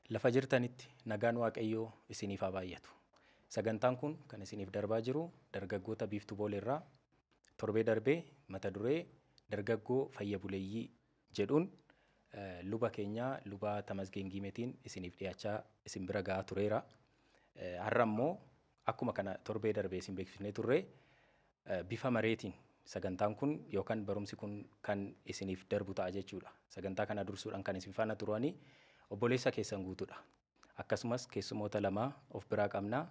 Lafa jirtanitti nagaan Waaqayyoo isiniif haa baay'atu. Sagantaan kun kan isiniif darbaa jiru dargaggoota Biiftuu Booleerraa torbee darbee mata duree dargaggoo fayya buleeyyii jedhuun luba keenyaa luba Tamasgeen Giimeetiin isiniif dhiyaachaa isin bira gahaa tureera. Har'a immoo akkuma kana torbee darbee isin beeksifnee turre bifa mareetiin sagantaan kun yookaan barumsi kun kan isiniif darbu ta'a jechuudha. Sagantaa kana dursuudhaan kan isin faana turanii obboleessa keessan guutuudha. Akkasumas keessumoota lama of biraa qabna.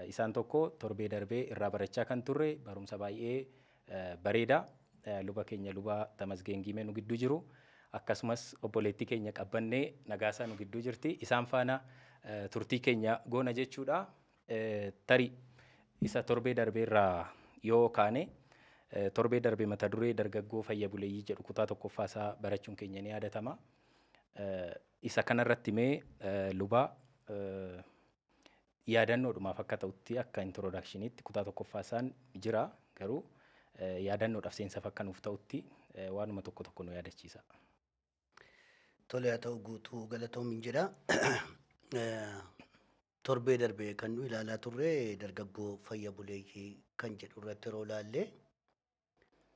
Isaan tokko torbee darbee irraa barachaa kan turre barumsa baay'ee bareedaa luba keenya luba Tamasgeen Giimee nu gidduu jiru. Akkasumas obboleettii keenya Qabbannee Nagaasaa nu gidduu jirti. Isaan faana turtii keenya goona jechuudha. Tarii isa torbee darbee irraa yoo kaane torbee darbee mata duree dargaggoo fayya buleeyyii jedhu kutaa tokkoffaa isaa barachuun keenya ni yaadatama. Isa kanarratti mee lubaa yaadannoodhumaaf akka ta'utti akka introdaakshiniitti kutaa tokkoffaa isaan jira garuu yaadannoodhaaf seensaaf akka nuuf ta'utti waanuma tokko tokko nu yaadachiisa. Tole haa ta'u guutuu galatoomin jedha. Torbee darbee kan nu ilaalaa turre dargaggoo fayya buleeyyii kan jedhu irratti yeroo ilaalle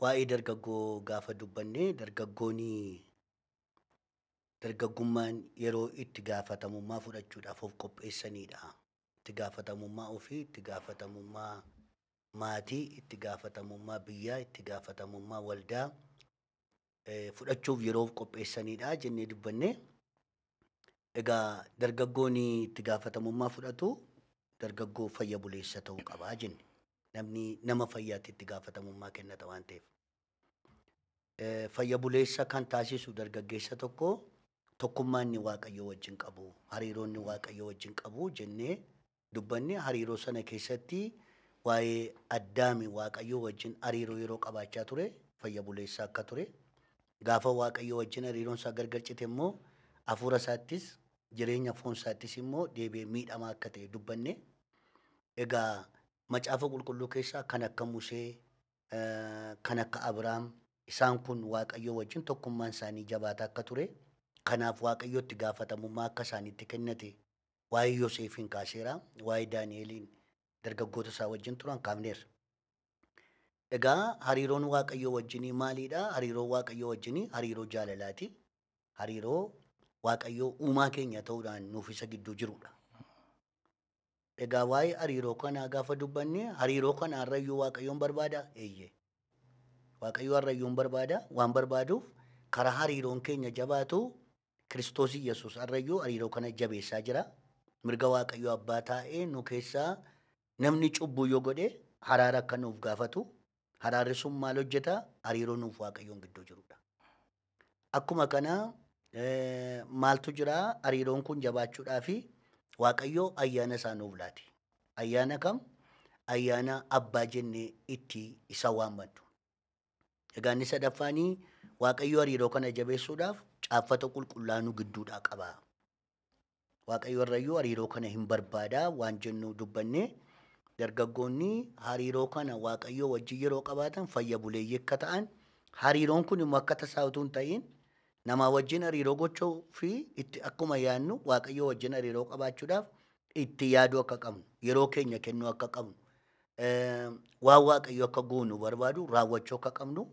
waa'ee dargaggoo gaafa dubbanne dargaggoon dargaggummaan yeroo itti gaafatamummaa fudhachuudhaaf of qopheessanidha. Itti gaafatamummaa ofii, itti gaafatamummaa maatii, itti gaafatamummaa biyyaa, itti gaafatamummaa waldaa fudhachuuf yeroo of qopheessanidha jennee dubbanne. Egaa dargaggoon itti gaafatamummaa fudhatu dargaggoo fayya buleessa ta'uu qabaa jenne. Namni nama fayyaatti itti gaafatamummaa kennata waan ta'eef. Fayya buleessa kan taasisu dargaggeessa tokko tokkummaa inni Waaqayyoo wajjin qabu, hariiroo inni Waaqayyoo wajjin qabu jennee dubbanne. Hariiroo sana keessatti waa'ee Addaami Waaqayyoo wajjin hariiroo yeroo qabaachaa ture fayya buleessa akka ture. Gaafa Waaqayyoo wajjin hariiroon isaa gargar cite immoo hafuura isaattis jireenya foon isaattis immoo deebi'ee miidhamaa akka ta'e dubbanne. Egaa macaafa qulqulluu keessaa kan akka Musee, kan akka Abiraam isaan kun Waaqayyoo wajjin tokkummaan isaanii jabaataa akka ture. Kanaaf Waaqayyoo itti gaafatamummaa akka isaaniitti kennate waa'ee Yoseefiin kaaseera, waa'ee Daani'eliin dargaggoota isaa wajjin turan kaafneerra. Egaa hariiroon Waaqayyoo wajjinii maalidha? Hariiroon Waaqayyoo wajjinii hariiroo jaalalaati. Hariiroo Waaqayyoo uumaa keenya ta'uudhaan nuuf isa gidduu jirudha. Egaa waa'ee hariiroo kanaa gaafa dubbanne hariiroo kana har'ayyuu Waaqayyoon barbaada? Eeyyee. Waaqayyoo har'ayyuu hin barbaada. Waan barbaaduuf karaa hariiroon keenya jabaatu Kiristoos Yesuus har'ayyuu hariiroo kana jabeessaa jira. Mirga Waaqayyoo abbaa taa'ee nu keessaa namni cubbuu yoo godhe haraara akka nuuf gaafatu. Haraarri sun maal hojjeta? Hariiroo nuuf Waaqayyoon gidduu jirudha. Akkuma kana maaltu jira? Hariiroon kun jabaachuudhaa fi Waaqayyoo ayyaana isaa nuuf laate. Ayyaana kam? Ayyaana abbaa jennee itti isa waammannu. Egaa inni sadaffaanii Waaqayyoo hariiroo kana jabeessuudhaaf caaffata qulqullaa'aa nu gidduudhaa qaba. Waaqayyo har'ayyuu hariiroo kana hin barbaadaa waan jennu dubbanne dargaggoonni hariiroo kana Waaqayyoo wajjin yeroo qabaatan fayya buleeyyii akka ta'an hariiroon kun immoo akka tasaa utuu hin ta'in namaa wajjin hariiroo gochuu fi itti akkuma yaadnu Waaqayyoo wajjin hariiroo qabaachuudhaaf itti yaaduu akka qabnu yeroo keenya kennuu akka qabnu waan Waaqayyo akka goonu barbaadu raawwachuu akka qabnu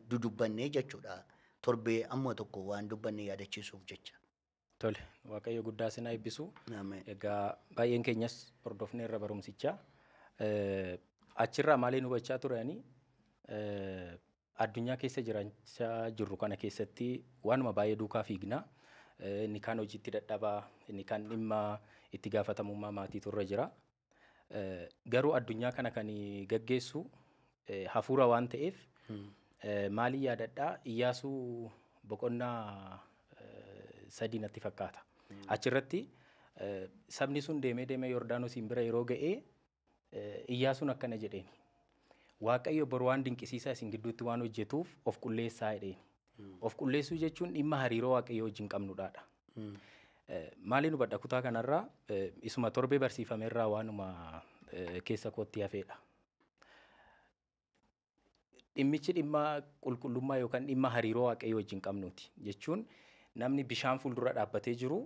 dudubbannee jechuudha. Torbee amma tokko waan dubbanne yaadachiisuuf jecha. Tole, Waaqayyo guddaa isin haa eebbisu. Egaa baay'een keenyas hordofneerra barumsichaa. Achirraa maaliin hubachaa turanii addunyaa keessa jiraachaa jirru kana keessatti waanuma baay'ee duukaa fiigna. Inni kaan hojiitti dadhabaa, inni kaan dhimma itti gaafatamummaa maatiitu irra jira. Garuu addunyaa kana kan gaggeessu hafuura waan ta'eef maaliin yaadadhaa? Iyyaasuu boqonnaa 3 natti fakkaata. Achirratti sabni sun deemee deemee Yordaanosiin bira yeroo ga'ee Iyyaasuun akkana jedheen. Waaqayyo bor waan dinqisiisaa isin gidduutti waan hojjetuuf of qulleessaa jedheen. Of qulleessuu jechuun dhimma hariiroo Waaqayyoo wajjin qabnudha. Maaliin hubadha kutaa kanarraa isuma torbee barsiifamerraa waanuma keessa kootti hafeedha. Dhimmichi dhimma qulqullummaa yookaan dhimma hariiroo Waaqayyoo wajjin qabnuuti jechuun namni bishaan fuuldura dhaabbatee jiru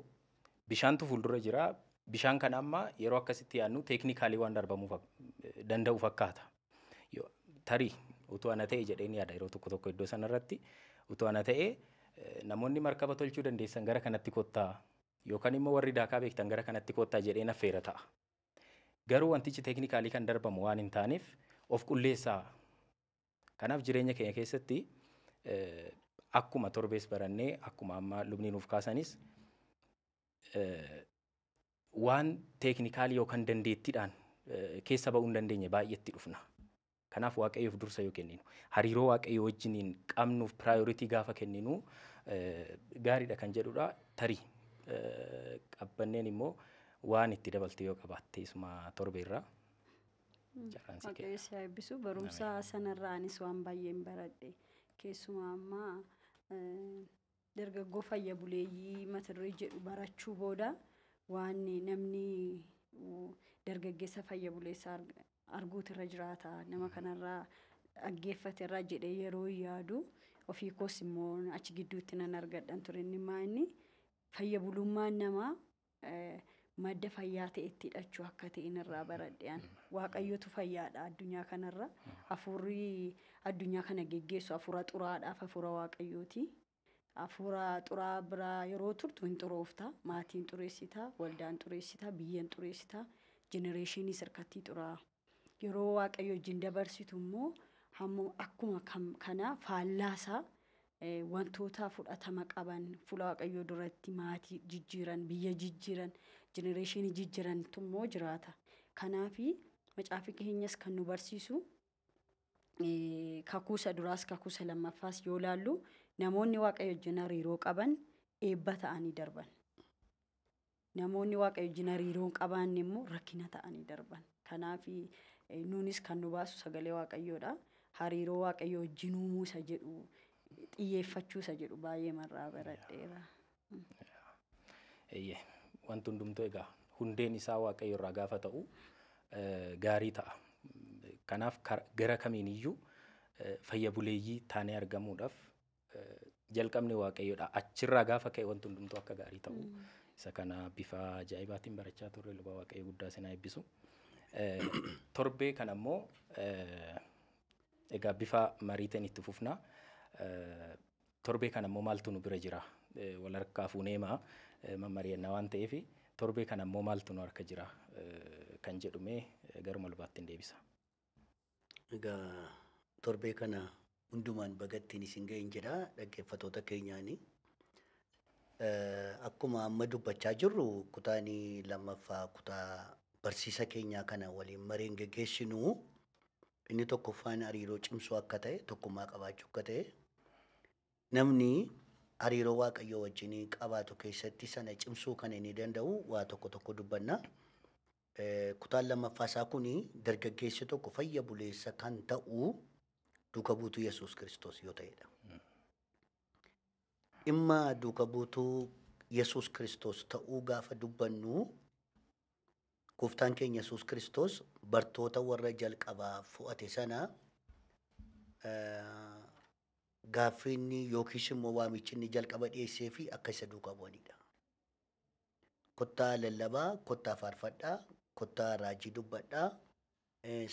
Bishaantu fuuldura jira. Bishaan kana amma yeroo akkasitti yaadnu teeknikaalii waan darbamuu danda'u fakkaata. Tarii utuu ana ta'e jedheen yaada yeroo tokko tokko iddoo sanarratti utuu ana ta'e namoonni markaba tolchuu dandeessan gara kanatti kottaa yookaan immoo warri daakaa beektan gara kanatti kottaa jedheen affeera ta'a. Garuu wantichi teeknikaalii kan darbamu waan hin taaneef of qulleessaa. Kanaaf jireenya keenya keessatti akkuma torbees barannee akkuma amma lubni nuuf kaasanis waan teeknikaalii yookaan dandeettiidhaan keessa ba'uu hin dandeenye baay'eetti dhufna. Kanaaf Waaqayyoof dursa yoo kenninu hariiroo Waaqayyoo wajjiniin qabnuuf piraayooritii gaafa kenninu gaariidha kan jedhudha. Tarii qabbanneen immoo waan itti dabalte yoo qabaatte isuma torbeerraa. Waaqayyo si haa eebbisu. Barumsa sanarraa anis waan baay'een baradhe. Keessumaa amma dargaggoo fayya buleeyyii mata duree jedhu barachuu booda waan namni dargaggeessa fayya buleessa arguutu irra jiraata. Nama kanarraa dhaggeeffate irraa jedhee yeroo yaadu ofii koos immoo achi gidduutti nan argadhan ture. Inni maa inni fayya bulummaan namaa madda fayyaa ta'etti hidhachuu akka ta'e irraa baradhe. Waaqayyotu fayyaadha addunyaa kanarra. Hafuurri addunyaa kana geggeessu hafuura xuraadhaaf hafuura Waaqayyooti. Hafuura xuraa biraa yeroo turtu hin xuroofta. Maatiin xureessita, waldaan xureessita, biyyeen xureessita, jenereeshinii sirkattii xuraa. Yeroo Waaqayyo wajjin dabarsitu immoo akkuma kana faallaasaa wantoota fudhatama qaban fuula Waaqayyoo duratti maatii jijjiiran, biyya jijjiiran, jenereeshinii jijjiirantu immoo jiraata. Kanaafi macaafi keenyas kan nu barsiisu kakuusa duraas kakuusa lammaffaas yoo laallu namoonni Waaqayyo wajjin hariiroo qaban eebba ta'anii darban. Namoonni Waaqayyo wajjin hariiroo hin qabaanne immoo rakkina ta'anii darban. Kanaafi nuunis kan nu baasu sagalee Waaqayyoodha. Hariiroo Waaqayyo wajjin uumuu isa jedhu xiyyeeffachuu isa jedhu baay'ee marraa baradheera. Wanti hundumtuu egaa hundeen isaa Waaqayyo irraa gaafa ta'u gaarii ta'a. Kanaaf gara kamiiniyyuu fayya buleeyyii taanee argamuudhaaf jalqabni Waaqayyoodha. Achirraa gaafa ka'e wanti hundumtuu akka gaarii ta'u isa kana bifa ajaa'ibaatiin barachaa turre luba Waaqayyo guddaa sinaa eebbisu. Torbee kana immoo egaa bifa mariitiin itti fufna. Torbee kana immoo maaltu nu bira jira? Wal harkaa fuuneema mammari'annaa waan ta'eef torbee kana immoo maaltu nu harka jira kan jedhumee garuma lubaatti hin deebisa. Egaa torbee kana hundumaan bagattiin isin ga'een jedha dhaggeeffattoota keenyaani. Akkuma amma dubbachaa jirru kutaanii lammaffaa kutaa barsiisa keenyaa kana waliin mareen geggeessinu inni tokkoffaan hariiroo cimsuu akka ta'e tokkummaa qabaachuu akka ta'e namni hariiroo Waaqayyoo wajjin qabaatu keessatti sana cimsuu kan inni danda'u waa tokko tokko dubbanna. Kutaan lammaffaa isaa kun dargaggeessi tokko fayya buleessa kan ta'u duuka buutuu Yesuus Kiristoos yoo ta'edha. Dhimma duuka buutuu Yesuus Kiristoos ta'uu gaafa dubbannu gooftaan keenya Yesuus Kiristoos bartoota warra jalqabaa fo'ate sana gaaffiinni yookiis immoo waamichi inni jalqaba dhiyeessee fi akka isa duukaa bu'anidha. Kottaa lallabaa, kottaa faarfadhaa, kottaa raajii dubbadhaa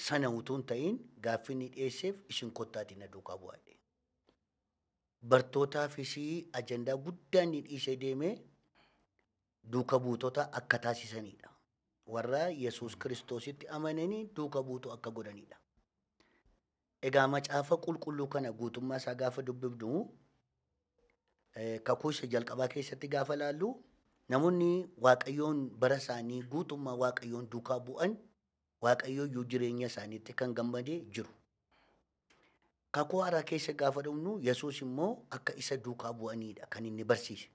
sana utuu hin ta'in gaaffiinni dhiyeesseef isin kottaatiin na duukaa bu'aadhe. Bartootaafis ajandaa guddaa inni dhiisee deemee duuka buutota akka taasisanidha. Warra Yesuus Kiristoositti amananii duuka buutuu akka godhanidha. Egaa macaafa qulqulluu kana guutummaa isaa gaafa dubbifnu kakuu isa jalqabaa keessatti gaafa laallu namoonni Waaqayyoon bara isaanii guutummaa Waaqayyoon duukaa bu'an Waaqayyo iyyuu jireenya isaaniitti kan gammadee jiru. Kakuu haaraa keessa gaafa dhufnu Yesuus immoo akka isa duukaa bu'anidha kan inni barsiise.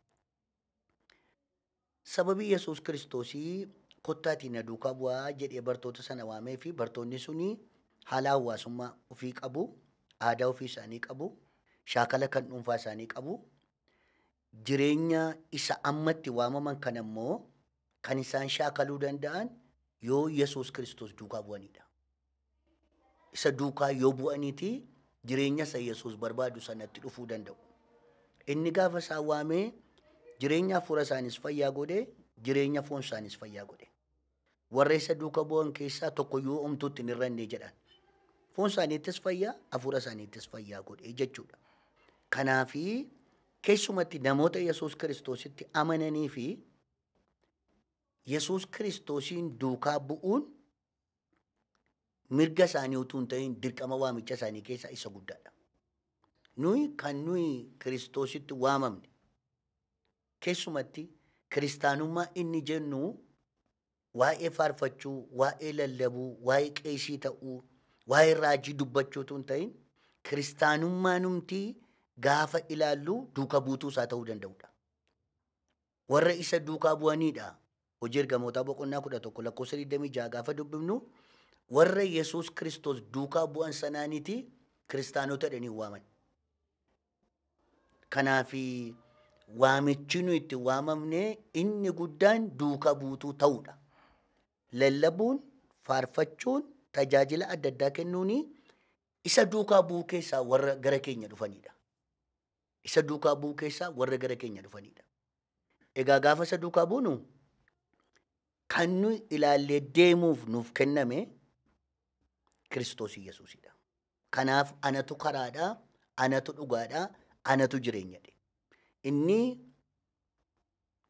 Sababii Yesuus Kiristoosii kottaatiin na duukaa bu'aa jedhee bartoota sana waamee fi bartoonni suni haala hawaasummaa ofii qabu, aadaa ofii isaanii qabu, shaakala kan dhuunfaa isaanii qabu. Jireenya isa ammatti waamaman kan ammoo kan isaan shaakaluu danda'an yoo Yesuus Kiristoos duukaa bu'anidha. Isa duukaa yoo bu'aniiti jireenya isa Yesuus barbaadu sanatti dhufuu danda'u. Inni gaafa isaan waamee jireenya hafuura isaanis fayyaa godhee Jireenya foon isaanis fayyaa godhe. Warra isa duuka bu'an keessaa tokkoyyuu homtuutti hin hir'anne jedhan. Foon isaaniittis fayyaa, hafuura isaaniittis fayyaa godhe jechuudha. Kanaafi keessumatti namoota Yesuus Kiristoositti amananii fi Yesuus Kiristoosiin duukaa bu'uun mirga isaanii utuu hin ta'in dirqama waamicha isaanii keessaa isa guddaadha. Nuyi kan nuyi Kiristoositti waamamne keessumatti kiristaanummaa inni jennu waa'ee faarfachuu, waa'ee lallabuu, waa'ee qeesii ta'uu, waa'ee raajii dubbachuu utuu hin ta'in kiristaanummaa numtii gaafa ilaallu duuka buutuu isaa ta'uu danda'udha. Warra isa duukaa bu'aniidha. Hojii ergamootaa boqonnaa 11 lakkoofsa 26 gaafa dubbifnu warra Yesuus Kiristoos duukaa bu'an sanaaniiti kiristaanota jedhanii waaman. Kanaafi waamichi nu itti waamamne inni guddaan duuka buutuu ta'uudha. Lallabuun, faarfachuun, tajaajila adda addaa kennuuni isa duukaa bu'uu keessaa warra gara keenya dhufanidha. Isa duukaa bu'uu keessaa warra gara keenya dhufanidha. Egaa gaafa isa duukaa buunu kan nuyi ilaallee deemuuf nuuf kenname Kiristoos Yesuusidha. Kanaaf anatu karaadha, anatu dhugaadha, anatu jireenyadha. Inni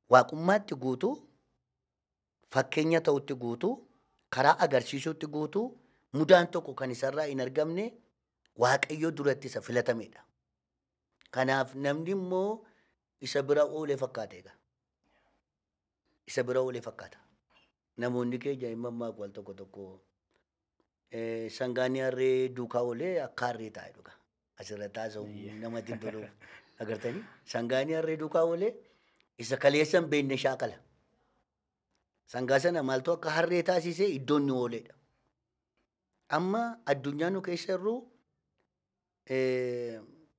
waaqummaatti guutuu, fakkeenya ta'utti guutuu, karaa agarsiisuutti guutuu, mudaan tokko kan isarraa hin argamne Waaqayyo duratti isa filatamedha. Kanaaf namni immoo isa bira oolee fakkaata egaa. Isa bira oolee fakkaata. Namoonni keenya hin mammaaku al tokko tokko sangaan harree duukaa oolee akka harree taa'e dhuga. Asirratti haasa'uun namatti hin toluuf. Agartanii? Sangaan harree duukaa oolee isa kaleessa hin beekne shaakala. Sangaa sana maaltu akka harree taasisee iddoo inni ooledha. Amma addunyaa nu keessa jirru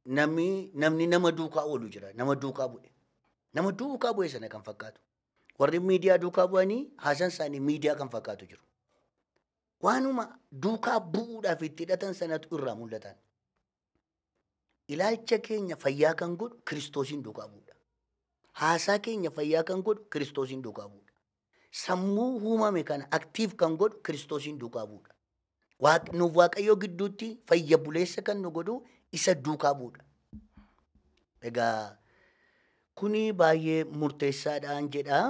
namni nama duukaa oolu jira. Nama duukaa bu'e. Nama duukaa bu'e sana kan fakkaatu. Warri miidiyaa duukaa bu'anii haasaan isaanii miidiyaa kan fakkaatu jiru. Waanuma duukaa bu'uudhaaf itti hidhatan sanatu irraa mul'atan. Ilaalcha keenya fayyaa kan godhu Kiristoosiin duukaa bu'uudha. Haasaa keenya fayyaa kan godhu Kiristoosiin duukaa bu'uudha. Sammuu uumame kana aktiif kan godhu Kiristoosiin duukaa bu'uudha. Nuuf Waaqayyoo gidduutti fayya buleessa kan nu godhu isa duukaa bu'uudha. Egaa kuni baay'ee murteessaadhaan jedha.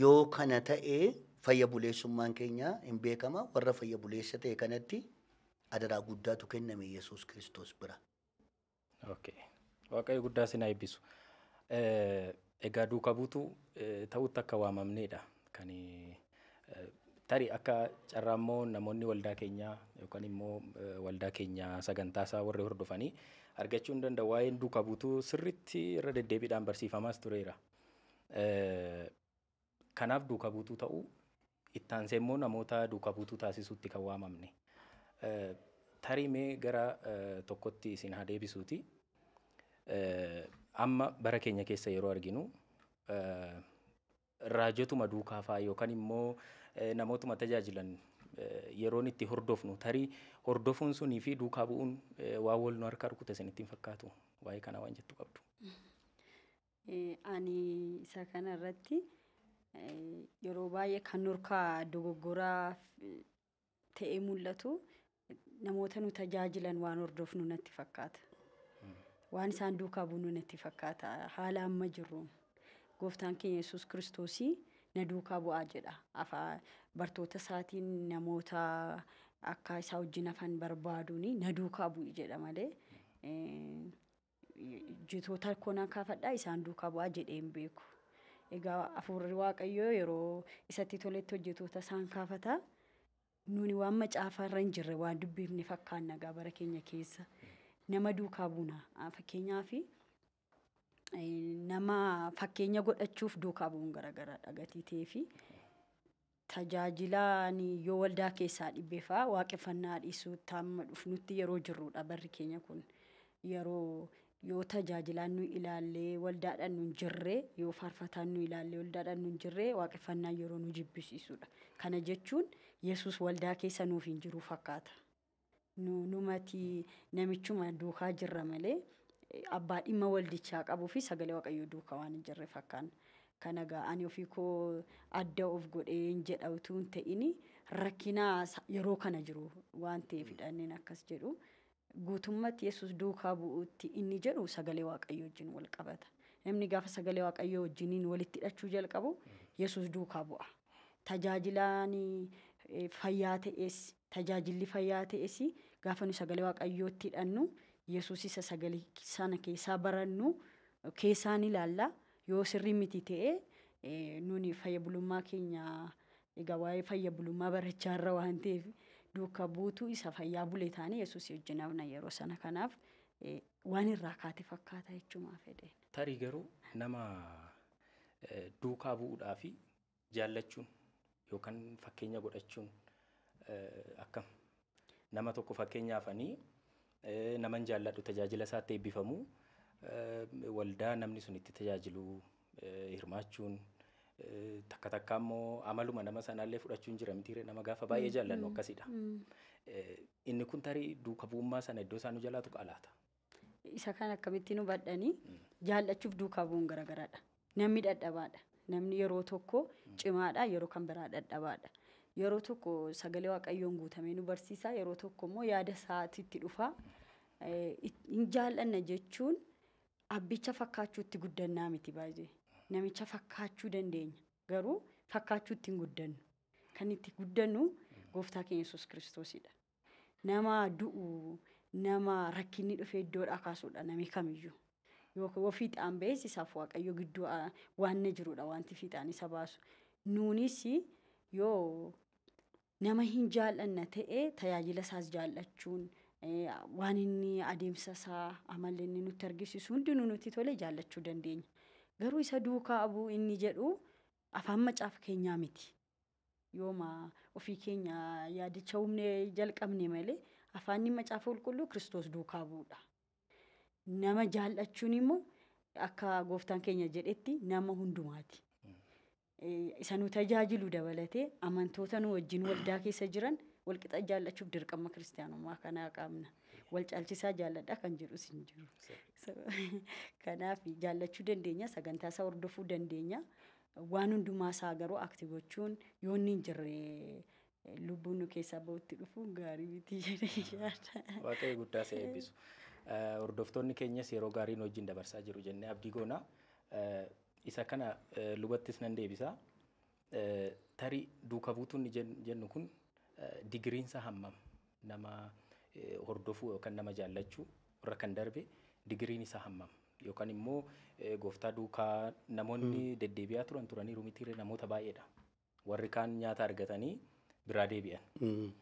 Yoo kana ta'e fayya buleessummaan keenya hin beekama. Warra fayya buleessa ta'e kanatti adaraa guddaatu kenname Yesuus Kiristoos bira. Okay. Waaqayyo guddaa sin haa eebbisu. Egaa duuka buutuu ta'utti akka waamamnedha. Kan tarii akka carraa immoo namoonni waldaa keenyaa yookaan immoo waldaa keenyaa sagantaa isaa warri hordofanii argachuu hin danda'u. Waa'een duuka buutuu sirriitti irra deddeebiidhaan barsiifamaas tureera. Kanaaf duuka buutuu ta'uu itti aansee immoo namoota duuka buutuu taasisuutti kan waamamne. Tarii mee gara tokkotti isin haa deebisuuti. Amma bara keenya keessa yeroo arginu raajotuma duukaa fa'aa yookaan immoo namootuma tajaajilan yeroon itti hordofnu tarii hordofuun sunii fi duukaa bu'uun waan wal nu harka rukute isinitti hin fakkaatu. Waa'ee kanaa waan jettu qabdu. Ani isa kana irratti yeroo baay'ee kan nurkaa dogoggoraa ta'ee mul'atu namoota nu tajaajilan waan hordofnu natti fakkaata. Waan isaan duukaa bu'nu natti fakkaata. Haala amma jirruun gooftaan keenya Yesuus Kiristoosii na duukaa bu'aa jedha. Afaan bartoota isaatiin namoota akka isaa wajjin hafan barbaaduun na duukaa bu'i jedha malee hojjetoota koo nan kaafadhaa isaan duukaa bu'aa jedhee hin beeku. Egaa hafuurri Waaqayyoo yeroo isatti toletti hojjetoota isaan kaafata. Nuni waan macaafa irra hin jirre waan dubbifne fakkaanna egaa bara keenya keessa. Nama duukaa buuna. Fakkeenyaaf nama fakkeenya godhachuuf duukaa bu'uun garaagaraadha gatii ta'ee fi tajaajilaan yoo waldaa keessaa dhibbee fa'aa waaqeffannaa dhiisuu amma dhufnutti yeroo jirrudha barri keenya kun. Yeroo yoo tajaajilaan nu ilaallee waldaadhaan nu hin jirre yoo faarfataan nu ilaallee waldaadhaan nu hin jirre waaqeffannaan yeroo nu jibbisiisudha. Kana jechuun Yesuus waldaa keessa nuuf hin jiru fakkaata. Numati namichuma duukaa jirra malee abbaa dhimma waldichaa qabuu fi sagalee Waaqayyoo duukaa waan hin jirre fakkaanna. Kana egaa ani ofii koo adda of godheen jedha utuu hin ta'in rakkina yeroo kana jiru waan ta'eefidha inni akkas jedhu. Guutummaatti Yesuus duukaa bu'uutti inni jedhu sagalee Waaqayyoo wajjin wal qabata. Namni gaafa sagalee Waaqayyoo wajjiniin walitti hidhachuu jalqabu Yesuus duukaa bu'a. Tajaajilaan fayyaa ta'es tajaajilli fayyaa ta'es gaafa nu sagalee Waaqayyootti hidhannu Yesuus isa sagalee sana keessaa barannu keessaan ilaalla. Yoo sirrii miti ta'e nuni fayya bulummaa keenya egaa waa'ee fayya bulummaa barachaa irra waan ta'eef duukaa buutuu isa fayyaa bule taane Yesuus wajjin hafna yeroo sana. Kanaaf waan irraa kaate fakkaata jechuumaa fedhe. Tarii garuu nama duukaa bu'uudhaa fi jaallachuun yookaan fakkeenya godhachuun akkam nama tokko fakkeenyaafanii naman jaalladhu tajaajila isaatti eebbifamu waldaa namni sun itti tajaajilu hirmaachuun takka takka immoo amaluma nama sanaallee fudhachuun jira mitiire nama gaafa baay'ee jaallannu akkasidha. Inni kun tarii duuka bu'ummaa sana iddoo isaan nu jalaatu qalaata. Isa kan akkamittiin hubadhanii jaallachuuf duukaa bu'uun garaagaraadha. Namni dadhabaadha. Namni yeroo tokko cimaadha yeroo kan biraa dadhabaadha. Yeroo tokko sagalee Waaqayyoon guutamee nu barsiisa yeroo tokko immoo yaada isaatiitti dhufa. Hin jaallanna jechuun abbicha fakkaachuutti guddannaa miti baay'ee. Namicha fakkaachuu dandeenya garuu fakkaachuutti hin guddannu. Kan itti guddannu gooftaa keenya Yesuus Kiristoosidha. Nama du'u nama rakkinni dhufe iddoodhaa kaasuudha namni kamiyyuu. Yookaan fiixaan ba'es isaaf Waaqayyo gidduu waan jirudha wanti fiixaan isa baasu. Nuunis yoo nama hin jaallanna ta'e tajaajila isaas jaallachuun waan inni adeemsa isaa amalli inni nutti argisiisu hundinuu nutti tole jaallachuu dandeenya. Garuu isa duukaa bu'uu inni jedhu afaan macaafa keenyaa miti. Yooma ofii keenya yaadicha humnee jalqabne malee afaanni macaafa qulqulluu Kiristoos duukaa bu'uudha. Nama jaallachuun immoo akka gooftaan keenya jedhetti nama hundumaati. Isa nu tajaajilu dabalatee amantoota nu wajjin waldaa keessa jiran walqixa jaallachuuf dirqama kiristaanummaa kanaa qabna. Wal caalchisaa jaalladha kan jedhus hin jiru. Kanaaf jaallachuu dandeenya sagantaa isaa hordofuu dandeenya. Waan hundumaa isaa garuu akti gochuun yoo inni hin jirre lubbuun nu keessaa bahutti dhufuun gaarii miti jedhee yaada. Waaqayyo guddaa si eebbisu. Hordoftoonni keenyas yeroo gaarii nu wajjin dabarsaa jiru jennee abdii goona. Isa kana lubattis nan deebisa. Tarii duuka buutuun jennu kun digiriinsa hammam nama hordofuu yookaan nama jaallachuu irra kan darbe digiriin isaa hammam yookaan immoo gooftaa duukaa namoonni deddeebi'aa turan turaniiru mitiiree namoota baay'eedha. Warri kaan nyaata argatanii biraa deebi'an.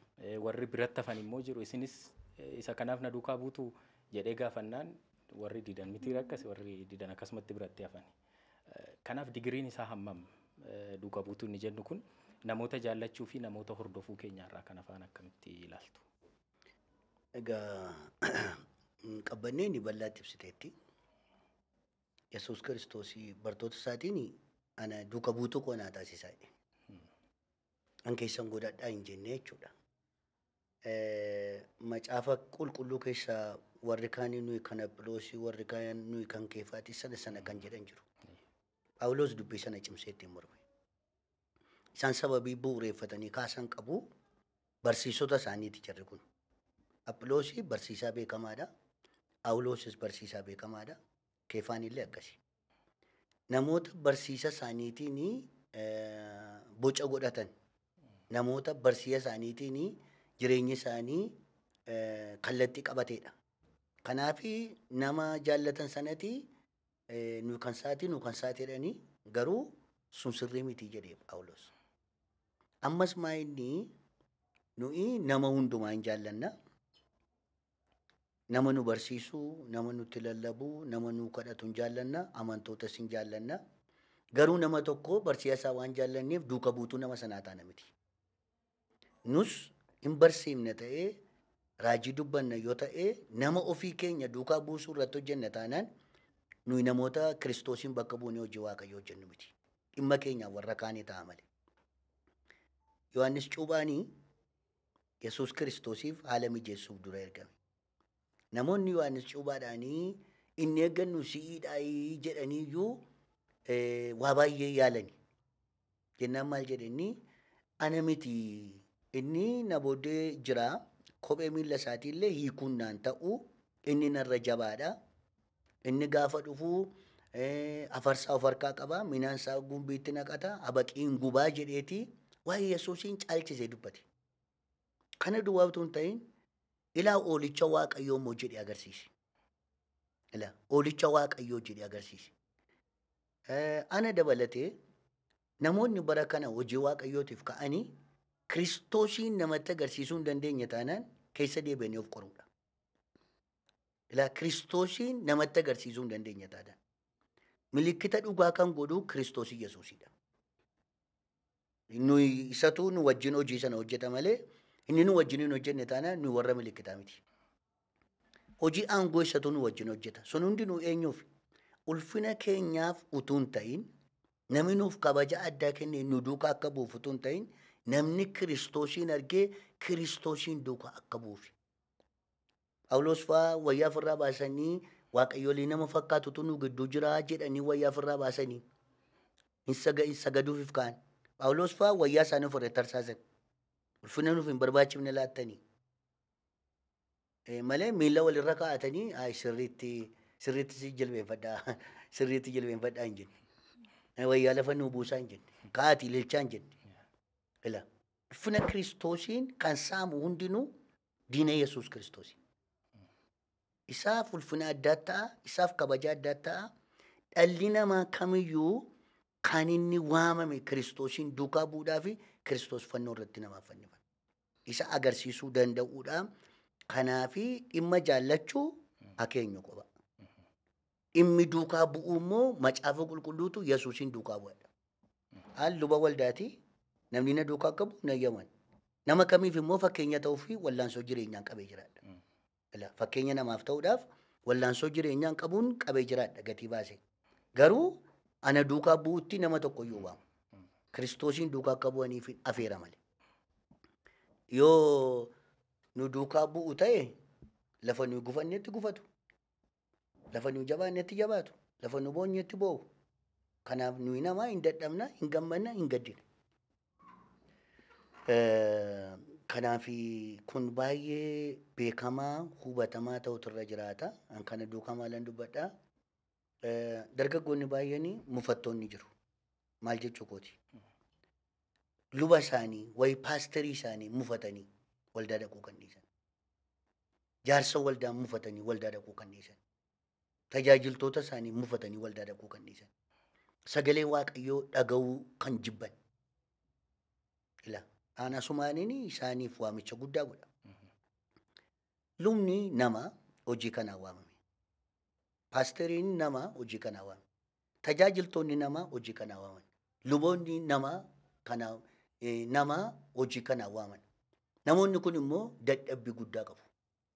Warri biratti hafan immoo jiru isinis isa kanaaf na duukaa buutu jedhee gaafannaan warri didan mitiiree akkas warri didan akkasumatti biratti hafan. Kanaaf digiriin isaa hammam duukaa buutuu inni jennu kun namoota jaallachuu fi namoota hordofuu keenyarraa kan afaan akkamitti ilaaltu? Egaa qabbannee inni bal'aatti ibsiteetti. Yesuus Kiristoos bartoota isaatiin ana duuka buutuu koo naa taasisaa jedhe. An keessan godhadhaa hin jenne jechuudha. Macaafa qulqulluu keessaa warri kaan nuyi kan Aphiloosii warri kaan nuyi kan Keefaatii sana sana kan jedhan jiru. Phaawulos dubbii sana cimsee ittiin morme. Isaan sababii bu'uureeffatanii kaasan qabu barsiisota isaaniiti jarri kun. Aphiloosii barsiisaa beekamaadha. Phaawulosis barsiisaa beekamaadha. Keefaan illee akkasi. Namoota barsiisa isaaniitiin boca godhatan namoota barsiisa isaaniitiin jireenya isaanii kallattii qabateedha. Kanaaf nama jaallatan sanatti nu kan saati nu kan saati jedhanii garuu sun sirrii miti jedhee Phaawulos. Ammas maa inni nuyi nama hundumaa hin jaallanna. Nama nu barsiisu, nama nutti lallabu, nama nu kadhatu hin jaallanna, amantootas hin jaallanna. Garuu nama tokko barsiisa isaa waan jaallanneef duuka buutuu nama sanaa taana miti. Nus hin barsiifne ta'ee raajii dubbanna yoo ta'e nama ofii keenya duukaa buusuu irratti hojjenna taanaan nuyi namoota Kiristoosiin bakka buunee hojii Waaqayyoo hojjennu miti. Dhimma keenyaaf warra kaanii ta'a malee. Yohaannis Cuuphaanii Yesuus Kiristoosiif haala mijeessuuf dura ergame. Namoonni Yohaannis Cuuphaadhaanii inni eeggannu si'iidhaa jedhaniiyyuu Waa baay'ee yaalani. Jennaan maal jedhanii ana miti inni na booddee jira kophee miila isaatiillee hiikuun naan ta'u inni narra jabaadha. Inni gaafa dhufu afarsaa of harkaa qaba minaan isaa gumbiitti naqata abaqiin gubaa jedheeti waa'ee Yesuusiin caalchisee dubbate. Kana duwwaa utuu hin ta'in ilaa oolicha Waaqayyoo immoo jedhee agarsiise. Ilaa oolicha Waaqayyoo jedhee agarsiise. Ana dabalatee namoonni bara kana hojii Waaqayyootiif ka'anii Kiristoosiin namatti agarsiisuu hin dandeenye taanaan keessa deebi'anii of qoruudha. Ilaa Kiristoosiin namatti agarsiisuu hin dandeenye taanaan. Milikkita dhugaa kan godhu Kiristoos Yesuusidha. Nuyi isatu nu wajjin hojii sana hojjeta malee inni nu wajjin hin hojjenne taanaan nu warra milikkitaa miti. Hojii aangoo isatu nu wajjin hojjeta. Sun hundinuu eenyuuf? Ulfina keenyaaf utuu hin ta'in namni nuuf kabaja addaa kenne nu duukaa akka bu'uuf utuu hin ta'in namni Kiristoosiin argee Kiristoosiin duukaa akka bu'uuf. Phaawulos fa'aa wayyaa ofirraa baasanii Waaqayyoolii nama fakkaatutu nu gidduu jira jedhanii wayyaa ofirraa baasanii hin sagaduufiif ka'an. Phaawulos fa'aa wayyaa isaanii ofirratti tarsaasan. Ulfina nuuf hin barbaachifne laattanii. Malee miila walirra kaa'atanii sirriitti sirriitti si jilbeenfadhaa sirriitti jilbeenfadhaa hin jenne. Wayyaa lafa nuu buusaa hin jenne. Ka'aatii ililchaa hin jenne. Ila ulfina Kiristoosiin kan saamu hundinuu diina Yesuus Kiristoosi. Isaaf ulfina addaa ta'a, isaaf kabaja addaa ta'a. Dhalli namaa kamiyyuu kan inni waamame Kiristoosiin duukaa bu'uudhaa fi Kiristoos fannoo irratti namaaf fannifame. Isa agarsiisuu danda'uudha. Kanaafi dhimma jaallachuu akeenyu qofa. Dhimmi duukaa bu'uu immoo macaafa qulqulluutu Yesuusiin duukaa bu'adha. Haal luba waldaati namni na duukaa qabu na yaman. Nama kamiif immoo fakkeenya ta'uu fi wallaansoo jireenyaan qabee jiraadha. Fakkeenya namaaf ta'uudhaaf wallaansoo jireenyaan qabuun qabee jiraadha gatii baase. Garuu ana duukaa bu'uutti nama tokkoyyuu waamu. Kiristoosiin duukaa akka bu'aniif afeera malee. Yoo nu duukaa bu'u ta'e lafa nuyi gufannetti gufatu. Lafa nuyi jabaannetti jabaatu. Lafa nu boonyetti boo'u. Kanaaf nuyi namaa hin dadhabna, hin gammanna, hin gaddina. Kanaaf kun baay'ee beekamaa, hubatamaa ta'utu irra jiraata. An kana duukaa maalan dubbadhaa. Dargaggoonni baay'een mufattoonni jiru. Maal jechuu kooti? Luba isaanii wayi paasterii isaanii mufatanii waldaa dhaquu kan dhiisan. Jaarsa waldaa mufatanii waldaa dhaquu kan dhiisan. Tajaajiltoota isaanii mufatanii waldaa dhaquu kan dhiisan. Sagalee Waaqayyoo dhaga'uu kan jibban. Ila ana asumaaniin isaaniif waamicha guddaa godha. Lubni nama hojii kanaa waamame. Paasteriin nama hojii kanaa waamame. Tajaajiltoonni nama hojii kanaa waaman. Luboonni nama hojii kanaa waaman. Namoonni kun immoo dadhabbii guddaa qabu.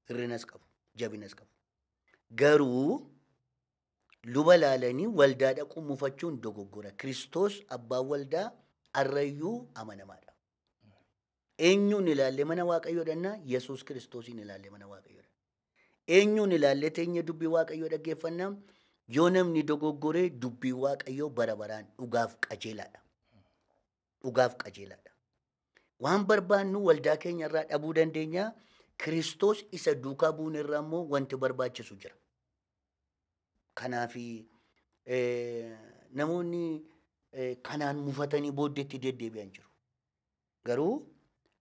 Hirrinas qabu. Jabinas qabu. Garuu luba laalanii waldaa dhaquu mufachuun dogoggora. Kiristoos abbaan waldaa arrayyuu amanamaadha. Eenyuun ilaallee mana Waaqayyoo dhannaa? Yesuus Kiristoosiin ilaallee mana Waaqayyoo dhanna. Eenyuun ilaallee teenya dubbii Waaqayyoo dhaggeeffannaa? Yoo namni dogoggoree dubbii Waaqayyoo bara baraan dhugaaf qajeelaadha. Dhugaaf qajeelaadha. Waan barbaannu waldaa keenya irraa dhabuu dandeenya. Kiristoos isa duukaa bu'uun irraa immoo wanti barbaachisu jira. Kanaaf namoonni kanaan mufatanii booddeetti deddeebi'an jiru. Garuu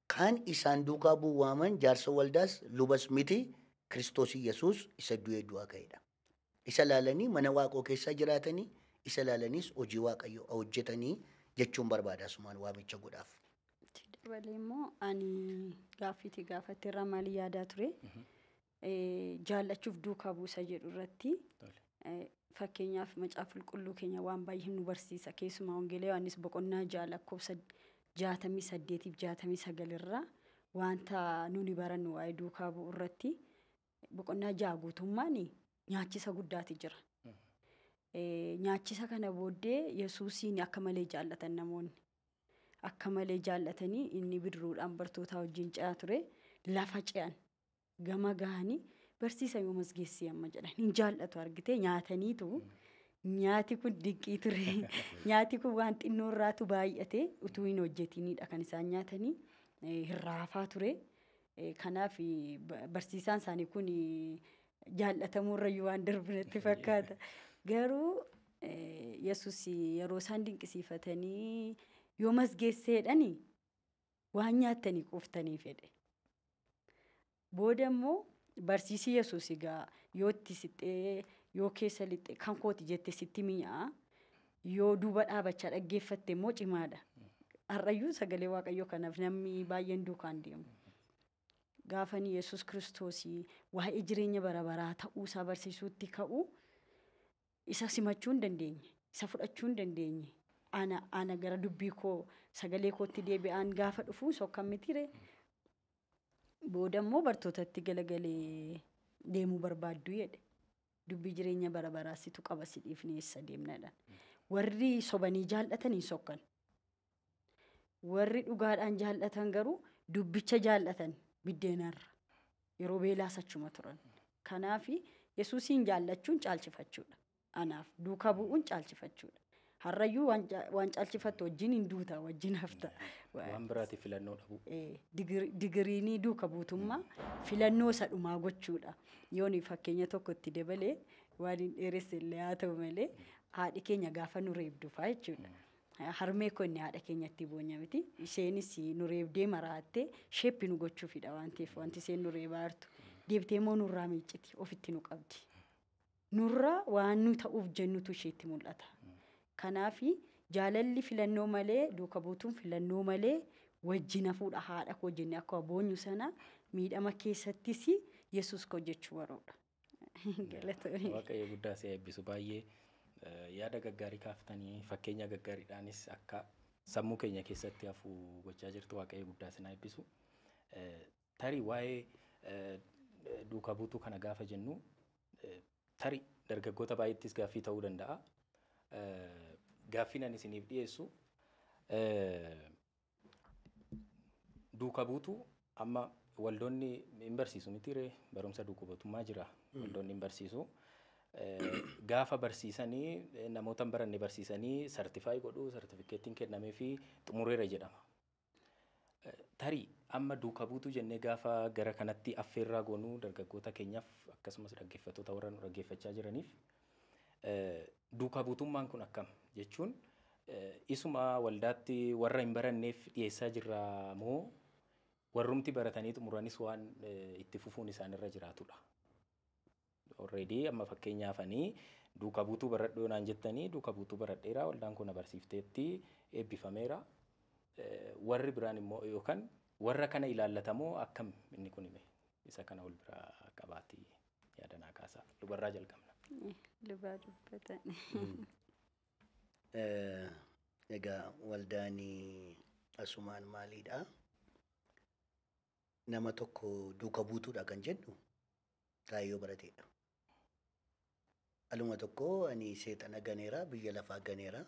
kan isaan duukaa bu'u waaman jaarsa waldaas lubas miti Kiristoos Yesuus isa du'ee du'aa ka'edha. Isa laalanii mana Waaqoo keessa jiraatanii isa laalaniis hojii Waaqayyoo hojjetanii jechuun barbaada asumaan waamicha godhaaf. Dabalee immoo ani gaaffiitii gaafatte irraa maal yaadaa ture? Jaallachuuf duukaa buusa jedhu irratti fakkeenyaaf macaafa qulqulluu keenya waan baay'ee nu barsiisa. Keessumaa Wangeela Yohaannis boqonnaa 6 lakkoofsa 68 fi 69 irraa wanta nuni barannu waa'ee duukaa bu'uu irratti boqonnaa 6 guutummaan nyaachisa guddaati jira. Nyaachisa kana booddee Yesuusiin akka malee jaallatan namoonni. Akka malee jaallatanii inni bidiruudhaan bartoota wajjin ce'aa ture lafa ce'an gama gahanii barsiisa yoo masgeessii amma jedhan hin jaallatu argite nyaataniitu Nyaati kun dinqii ture. Nyaati kun waan xinnoo irraatu baay'ate utuu hin hojjetinidha kan isaan nyaatanii hirraafaa ture. Kanaaf barsiisaan isaanii kun jaallatamuu irrayyuu waan darbu natti fakkaata. Garuu Yesuus yeroo isaan dinqisiifatanii yoomas geesseedhani waan nyaattanii quuftanii fedhe. Booda immoo barsiisi Yesuus egaa yoo itti siqxee yoo keessa lixxe kan kooti jette sitti mi'aa, yoo duuba dhaabachaa dhaggeeffatte immoo cimaadha. Har'ayyuu sagalee Waaqayyoo kanaaf namni baay'een duukaan deemu. Gaafani Yesuus Kiristoos waa'ee jireenya bara baraa ta'uusaa barsiisuutti ka'u isa simachuu hin dandeenye, isa fudhachuu hin dandeenye. Ana gara dubbii koo sagalee kootti deebi'aan gaafa dhufu sokkan mitire. Booda immoo bartootatti galagalee deemuu barbaaddu jedhe. Dubbii jireenya bara baraa situ qaba, si dhiifnee eessa deemnadha. Warri sobanii jaallatan hin sokkan. Warri dhugaadhaan jaallatan garuu dubbicha jaallatan biddeenarra. Yeroo beelaas achuma turan. Kanaaf Yesuusiin jaallachuun caalchifachuudha. Anaaf duukaa bu'uun caalchifachuudha. Har'ayyuu waan caalchifattu wajjin hin duuta, wajjin hafta. Waan biraatiif filannoo dhabuu. Digiriinii duuka buutummaa filannoo isa dhumaa gochuudha. Yoon fakkeenya tokko itti dabalee waan hin dheeresse illee haa ta'u malee, haadhi keenya gaafa nu reebdu fa'aa jechuudha. Harmee koo inni haadha keenyatti boonya miti. Isheenis nu reebdee maraattee shape nu gochuufidha waan ta'eef wanti isheen nu reebaa jirtu. Deebitee immoo nurraa miicciti, ofitti nu qabdi. Nurraa waan nu ta'uuf jennutu isheetti mul'ata. Kanaafi jaalalli filannoo malee, duuka buutuun filannoo malee wajjin hafuudha. Haadha koo jennee akka boonyu sana miidhama keessattis Yesuus koo jechuu baruudha. Galatoomii. Waaqayyo guddaa si eebbisu. Baay'ee yaada gaggaarii kaaftanii, fakkeenya gaggaariidhaanis akka sammuu keenya keessatti hafu gochaa jirtu. Waaqayyo guddaa si eebbisu. Tarii waa'ee duuka buutuu kana gaafa jennu, tarii dargaggoota baay'eettis gaaffii ta'uu danda'a. Gaaffiin ani isiniif dhiyeessu, duuka buutuu amma waldoonni hin barsiisu miti ree? Barumsa duuka buutummaa jira, waldoonni hin barsiisu. Gaafa barsiisanii namoota hin baranne barsiisanii certify godhuu, sartifikeettiin kennamee fi xumureera jedhama. Tarii amma duuka buutuu jennee gaafa gara kanatti affeerraa goonuu, dargaggoota keenyaaf akkasumas dhaggeeffattoota warra nu dhaggeeffachaa jiraniif, duuka buutummaan kun akkam jechuun isuma waldaatti warra hin baranneef dhiyeessaa jirra moo warrumti baratanii xumuranis waan itti fufuun isaanirra jiraatudha? Already amma fakkeenyaaf ani duuka buutuu baradhuu naan jettanii, duuka buutuu baradheera, waldaan kun na barsiifteetti, eebbifameera. Warri biraan immoo yookaan warra kana ilaallatamoo akkam inni kun hime? Isa kana wal biraa qabaatii yaada naa kaasaa. Lubarraa jalqabna. Lubaa dubbatan. Egaa waldaan asumaan maaliidha? Nama tokko duuka buutuudha kan jennu kaayyoo barateedha. Aluma tokko ani seexana ganeera, biyya lafaa ganeera,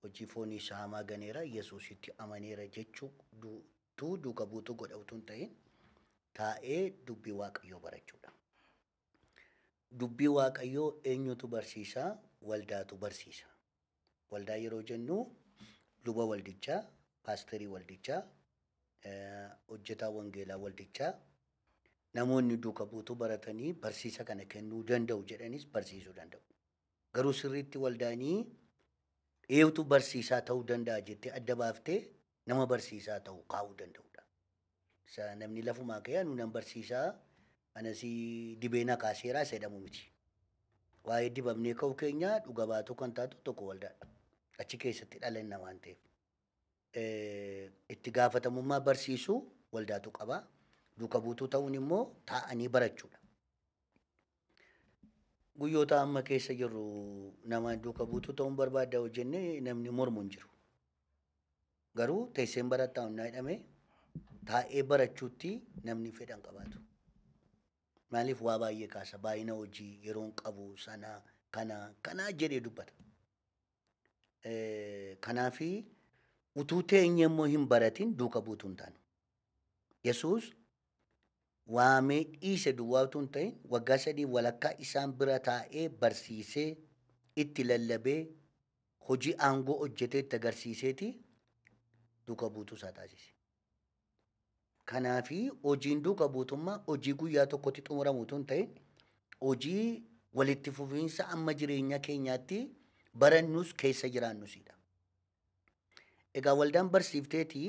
hojii foonii isaa hamaa ganeera, Yesuusitti amaneera jechuu duuka buutuu godha utuu hin ta'in, taa'ee dubbii Waaqayyoo barachuudha. Dubbii Waaqayyoo eenyutu barsiisaa? Waldaatu barsiisa. Waldaa yeroo jennu luba waldichaa, paasterii waldichaa, hojjetaa wangeelaa waldichaa, namoonni duuka buutuu baratanii barsiisa kana kennuu danda'u jedhanis barsiisuu danda'u. Garuu sirriitti waldaanii eenyutu barsiisaa ta'uu danda'a jettee adda baaftee nama barsiisaa ta'u kaa'uu danda'udha. Isa namni lafumaa ka'ee anu nan barsiisaa, anasii dibeenaa kaaseeraa isa jedhamu miti. Waa'ee dibamnee ka'uu keenya dhuga baatuu kan taatu tokko waldaadha. Achi keessatti dhalanna waan ta'eef. Itti gaafatamummaa barsiisuu waldaatu qaba. Duuka buutuu ta'uun immoo taa'anii barachuudha. Guyyoota amma keessa jirru nama duuka buutuu ta'uun barbaadda hojjennee namni mormu hin jiru. Garuu teesseen barattaa humnaa jedhamee taa'ee barachuutti namni fedhan qabaatu. Maaliif? Waa baay'ee kaasa, baay'ina hojii yeroon qabu sana kana kana jedhee dubbata. Kanaafi utuu teenye immoo hin baratin duuka buutuu hin taanu. Yesuus waamee dhiise duwwaa utuu hin ta'in, waggaa 3 walakkaa isaan bira taa'ee barsiisee itti lallabee hojii aangoo hojjetee itti agarsiiseeti duuka buutuu isaa taasise. Kanaafi hojiin duuka buutummaa hojii guyyaa tokkotti xumuramu utuu hin ta'in hojii walitti fufiinsa amma jireenya keenyaatti barannus keessa jiraannusidha. Egaa waldaan barsiifteetii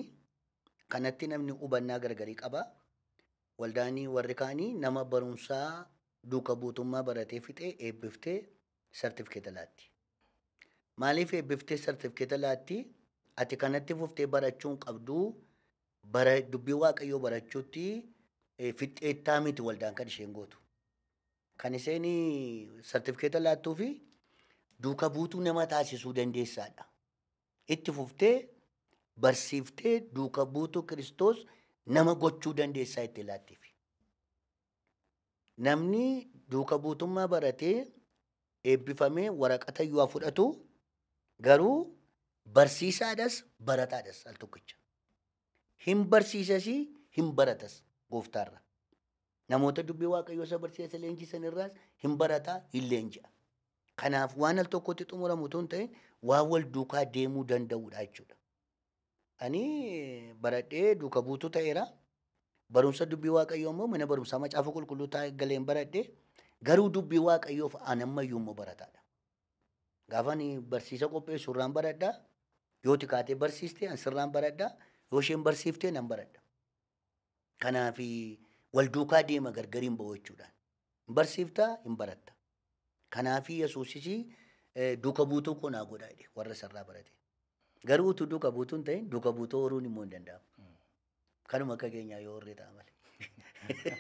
kanatti namni hubannaa gargarii qaba. Waldaanii warri kaanii nama barumsaa duuka buutummaa baratee fixee eebbiftee sartifikeeta laatti. Maaliif eebbiftee sartifikeeta laatti? Ati kanatti fuftee barachuu hin qabduu bara dubbii Waaqayyoo barachuutti fixxeettaa miti waldaan kan isheen gootu. Kan isheen sartifikeeta laattuu fi duuka buutuu nama taasisuu dandeessaadha. Itti fuftee barsiiftee duuka buutuu Kiristoos nama gochuu dandeessaa itti laattiif. Namni duuka buutummaa baratee eebbifamee waraqata yoo fudhatu garuu barsiisaadhas barataadhas al tokkicha. Hin barsiisas hin baratas gooftaarra. Namoota dubbii Waaqayyoo isa barsiisa leenjisan irraas hin barataa hin leenji'a. Kanaaf waan al tokkotti xumuramu utuu hin ta'in waan wal duukaa deemuu danda'udha jechuudha. Ani baradhee duuka buutuu ta'eera. Barumsa dubbii Waaqayyoo immoo mana barumsaa macaafa qulqulluu galeen baradhee garuu dubbii Waaqayyoof an ammayyuu immoo barataadha. Gaafa ani barsiisa qopheessu irraan baradhaa. Yoo xiqqaatee barsiiste an sirraan baradhaa. Yoo isheen barsiiftee nan baradha. Kanaaf wal duukaa deema gargariin ba'u jechuudha. Hin barsiiftaa hin baratta. Kanaaf Yesuusis duuka buutuu koo naa godhaa jedhe warra isarraa barate. Garuu utuu duuka buutuu hin ta'in duuka buutuu horuun immoo hin danda'amu. Kanuma akka keenyaa yoo horree ta'a malee.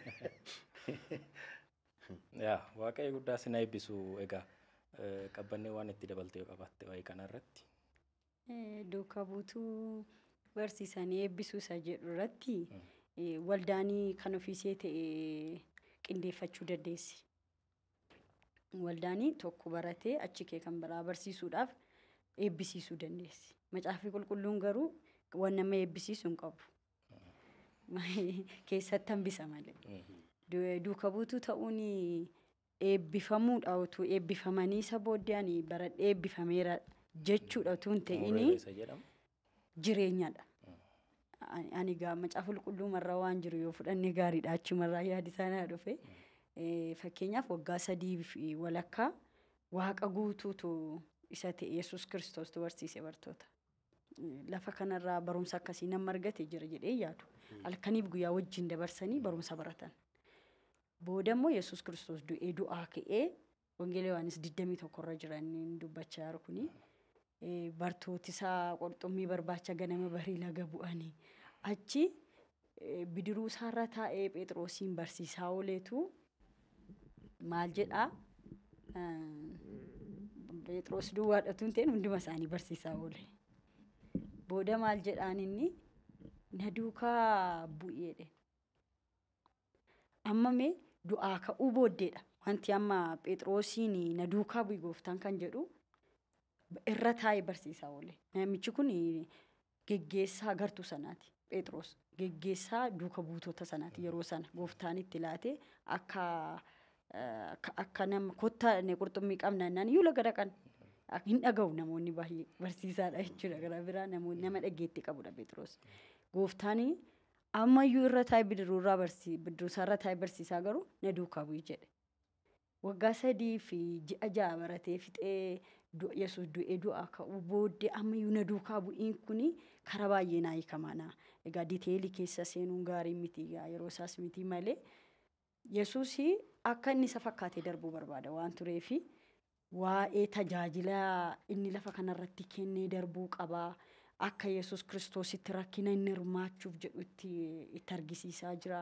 Yaa Waaqayyo guddaa sin eebbisu egaa qabbannee waan itti dabalte yoo qabaatte waa'ee kanarratti. Duuka buutuu barsiisanii eebbisuu isa jedhu irratti waldaanii kan ofiisee ta'e qindeeffachuu dandeessi. Waldaanii tokko baratee achi kee kan biraa barsiisuudhaaf eebbisiisuu dandeessi. Macaafni qulqulluun garuu waan nama eebbisiisu hin qabu. Keessatti hambisa malee. Duuka buutuu ta'uun eebbifamuudha utuu eebbifamanii isa booddee ani baradhee eebbifameera jechuudha utuu hin ta'in jireenyadha. Ani egaa macaafa qulqulluumarraa waan jiru yoo fudhanne gaariidha achumarraa yaadi isaa dhufe. Fakkeenyaaf waggaa 3 fi walakkaa Waaqa guutuutu isa ta'e Yesuus Kiristoostu barsiise bartoota. Lafa kanarraa barumsa akkasii nama argate jira jedhee yaadu. Halkaniif guyyaa wajjin dabarsanii barumsa baratan. Booda immoo Yesuus Kiristoos du'ee du'aa ka'ee Wangeela Yohaannis 21 irra jiran dubbachaa jiru kuni. Bartooti isaa qurxummii barbaacha ganama barii laga bu'anii achi bidiruu isaarra taa'ee Phexrosiin barsiisaa ooleetu maal jedhaa Phexros duwwaadhatu hin ta'in hunduma isaanii barsiisaa oole. Booda maal jedhaan inni na duukaa bu'i jedhe. Amma mee du'aa ka'uu booddeedha. Wanti amma Phexrosiin na duukaa bu'i gooftaan kan jedhu irra taa'ee barsiisaa oole. Namichi kun geggeessaa gartuu sanaati. Phexros geggeessaa duuka buutota sanaati yeroo sana gooftaan itti laate akka nama kottaa qurxummii qabna naan iyyuu laga dhaqan. Hin dhaga'u namoonni baay'ee barsiisaadha jechuudha gara biraa namoonni nama dhageetti qabudha Phexros. Gooftaan ammayyuu irra taa'ee bidiruurraa bidiruu isaarra taa'ee barsiisaa garuu na duukaa bu'i jedhe. Waggaa 3 fi ji'a 6 baratee fixee Yesuus du'ee du'aa ka'uu booddee ammayyuu na duukaa bu'iin kuni karaa baay'ee naa hiikamaana. Egaa diteelii keessa seenuun gaarii miti yeroo isaas miti malee Yesuus akka inni isa fakkaatee darbuu barbaada waan tureefi waa'ee tajaajila inni lafa kanarratti kennee darbuu qabaa. Akka Yesuus Kiristoositti rakkina inni hirmaachuuf jedhu itti argisiisaa jira.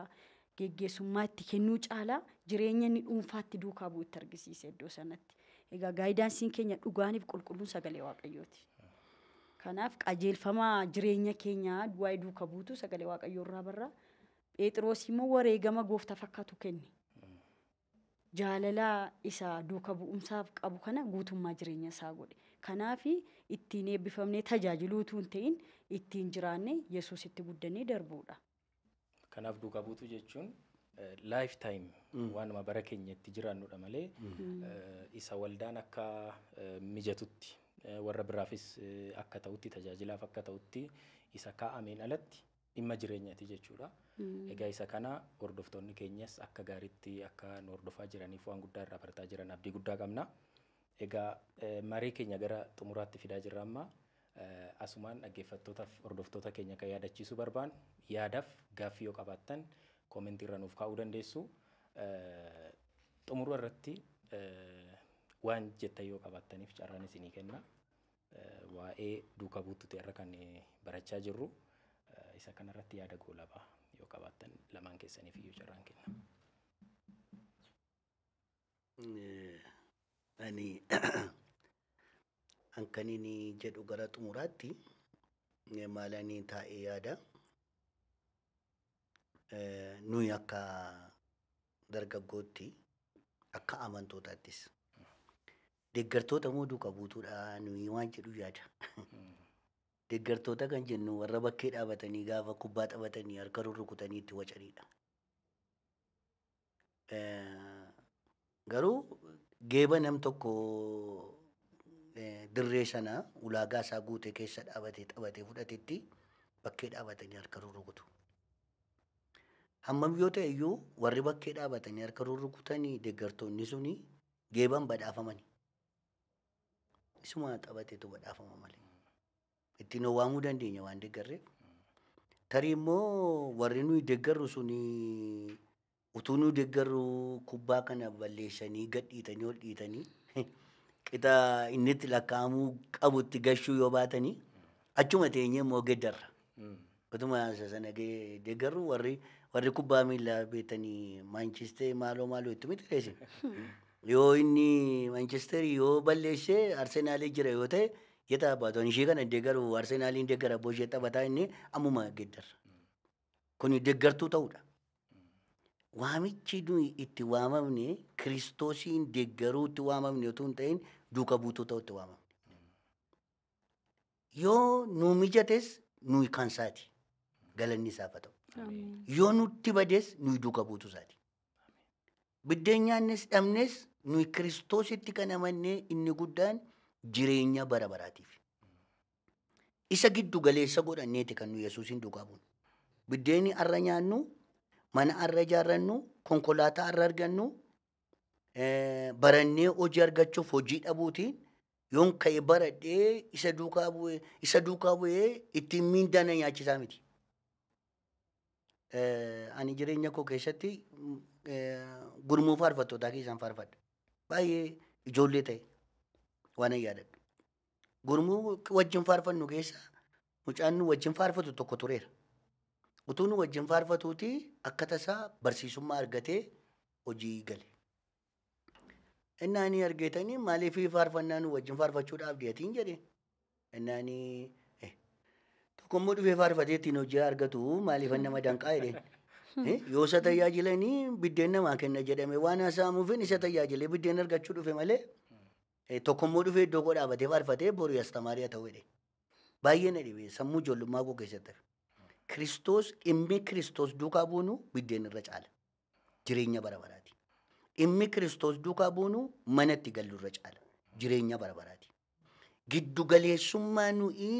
Geggeessummaa itti kennuu caalaa jireenya inni dhuunfaatti duukaa bu'u itti argisiise iddoo sanatti. Egaa gaayidaansiin keenya dhugaaniif qulqulluun sagalee Waaqayyooti. Kanaaf qajeelfama jireenya keenyaa waa'ee duuka buutu sagalee Waaqayyoo irraa barra. Phexros immoo wareegama gooftaa fakkaatu kenne. Jaalala isa duuka bu'umsaaf qabu kana guutummaa jireenya isaa godhe. Kanaaf ittiin eebbifamnee tajaajiluu utuu hin ta'in ittiin jiraanne Yesuusitti guddannee darbuudha. Kanaaf duuka buutuu jechuun Lifetime waanuma bara keenyatti jiraannudha malee isa waldaan akka mijatutti warra biraafis akka ta'utti tajaajilaaf akka ta'utti isa kaa'ameen alatti dhimma jireenyaati jechuudha. Egaa isa kana hordoftoonni keenyas akka gaariitti akka nu hordofaa jiraniif waan guddaa irraa barataa jiran abdii guddaa qabna. Egaa marii keenya gara xumuraatti fidaa jirra amma. Asumaan dhaggeeffattootaaf hordoftoota keenya kan yaadachiisuu barbaannu yaadaaf gaaffii yoo qabaattan koomentii irra nuuf kaa'uu dandeessu. Xumura irratti waan jettan yoo qabaattaniif carraan isinii kenna. Waa'ee duuka buutuuti irra kan barachaa jirru. Isa kanarratti yaada goolabaa yoo qabaattan lamaan keessaniif iyyuu carraan kenna. Ani kan inni jedhu gara xumuraatti maalanii taa'ee yaada. Nuyi akka dargaggootti akka amantootaattis deeggartoota moo duuka buutuudha nuyi waan jedhu yaada. Deeggartoota kan jennu warra bakkee dhaabatanii gaafa kubbaa taphatanii harka rurrukutanii itti wacanidha. Garuu geeba nam tokko dirree sana ulaagaa isaa guute keessa dhaabatee taphatee fudhatetti bakkee dhaabatanii harka rurrukutu. Hammam yoo ta'e iyyuu warri bakkee dhaabatanii harka rurrukutanii deeggartoonni suni geeban badhaafamani. Isuma taphateetu badhaafama malee. Ittiin waamuu dandeenya waan deeggarreef. Tarii immoo warri nuyi deeggarru suni utuu nuyi deeggarru kubbaa kana balleessanii gadhiitanii ol dhiitanii qixa inni itti lakkaa'amuu qabutti gashuu yoo baatanii achuma teenyee immoo geeddarra. Utuma sana deeggarru warri kubbaa miillaa beektanii Maanchister maaloo maaloo itti miti reesse. Yoo inni Maanchister yoo balleessee Arsenaalii jira yoo ta'e jeta baatoon ishee kana deeggaru Arsenaaliin deeggara booshee taphataa inni ammuma geeddarra. Kuni deeggartuu ta'uudha. Waamichi nuyi itti waamamne Kiristoosiin deeggaruutti waamamne otoo hin ta'in duuka buutuu ta'utti waamamne. Yoo nu mijates nuyi kan isaati. Galanni isaaf haa ta'u. Yoo nutti bades nuyi duuka buutuu isaati. Biddeen nyaannes dhabnes nuyi Kiristoositti kan amanne inni guddaan jireenya bara baraatiif. Isa giddu galeessa godhanneeti kan nuyi Yesuusin duukaa buunu. Biddeenni har'a nyaannu, mana har'a ijaarrannu, konkolaataa har'a argannu, barannee hojii argachuuf hojii dhabuutiin yoon ka'e baradhee isa duukaa bu'ee ittiin miindaa na nyaachisaa miti. Ani jireenya koo keessatti gurmuu faarfattootaa keessaan faarfadha. Baay'ee ijoollee ta'e waan an yaadadhu. Gurmuu wajjin faarfannu keessa mucaan nu wajjin faarfatu tokko tureera. Utuu nu wajjin faarfatuuti akka tasaa barsiisummaa argatee hojii gale. Innaani argatanii maaliif faarfannaa nu wajjin faarfachuudhaaf dhiyatiin jedhe. Innaani tokko immoo dhufee faarfatee ittiin hojii argatu maaliif nama danqaa jedheen. Yoo isa tajaajilanii biddeen namaa kenna jedhame waan haasa'amuufin isa tajaajilee biddeen argachuu dhufe malee tokko immoo dhufee iddoo koo dhaabatee faarfatee boru astamaarii haa ta'u jedhe. Baay'ee na dhibe sammuu ijoollummaa koo keessatti. Kiristoos dhimmi Kiristoos duukaa buunu biddeen irra caala. Jireenya bara baraati. Dhimmi Kiristoos duukaa buunu manatti gallu irra caala. Jireenya bara baraati. Giddu galeessummaa nuyi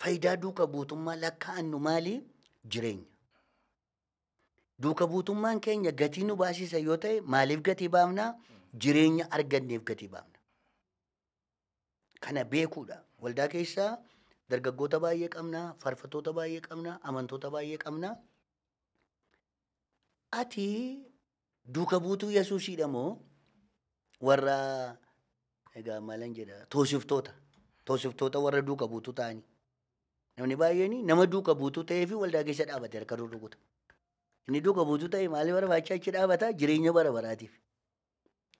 faayidaa duuka buutummaa lakkaa'annu maali? Jireenya. Duuka buutummaan keenya gatii nu baasisa yoo ta'e maaliif gatii baafnaa? Jireenya arganneef gatii baafna. Kana beekuudha. Waldaa keessaa dargaggoota baay'ee qabna, faarfattoota baay'ee qabna, amantoota baay'ee qabna. Ati duuka buutuu Yesuusiidha moo warra egaa maalan jedha toosiftoota warra duuka buutuu ta'anii. Namni baay'een nama duuka buutuu ta'ee fi waldaa keessa dhaabate harka rurrukuta. Inni duuka buutuu ta'e maaliif barbaachaa achi dhaabata? Jireenya bara baraatiif.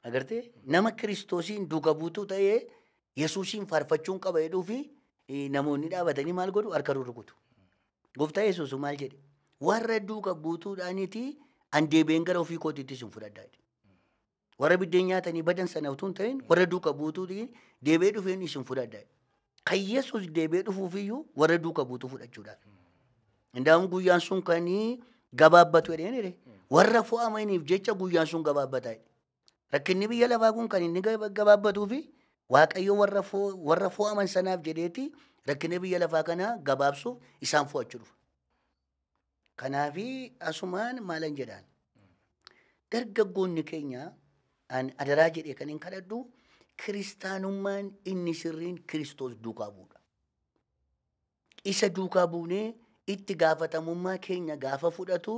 Agartee nama Kiristoosiin duuka buutuu ta'ee Yesuusiin faarfachuun qaba jedhuu fi namoonni dhaabatanii maal godhu? Harka rurrukutu. Gooftaa Yesuus maal jedhe? Warra duuka buutuudhaaniiti an deebi'een gara ofii kootiitti isin fudhadhaa jedhe. Warra biddeen nyaatanii badan sana utuu hin ta'in warra duuka buutuutiin deebi'ee dhufeen isin fudhadhaa jedhe. Kan Yesuus deebi'ee dhufuufiyyuu warra duuka buutuu fudhachuudhaaf. Indaa'uun guyyaan sun kan Gabaabbatu jedheen jedhe. Warra fo'amaniif jecha guyyaan sun gabaabbata jedhe. Rakkinni biyya lafaa kun kan inni gabaabbatuu fi Waaqayyo warra fo'aman sanaaf jedheeti rakkina biyya lafaa kana gabaabsuuf isaan fo'achuu dhufa. Kanaafi asumaan maalan jedhaan? Dargaggoonni keenya an adaraa jedhee kan hin kadhadhu kiristaanummaan inni sirriin Kiristoos duukaa bu'uudha. Isa duukaa buunee itti gaafatamummaa keenya gaafa fudhatu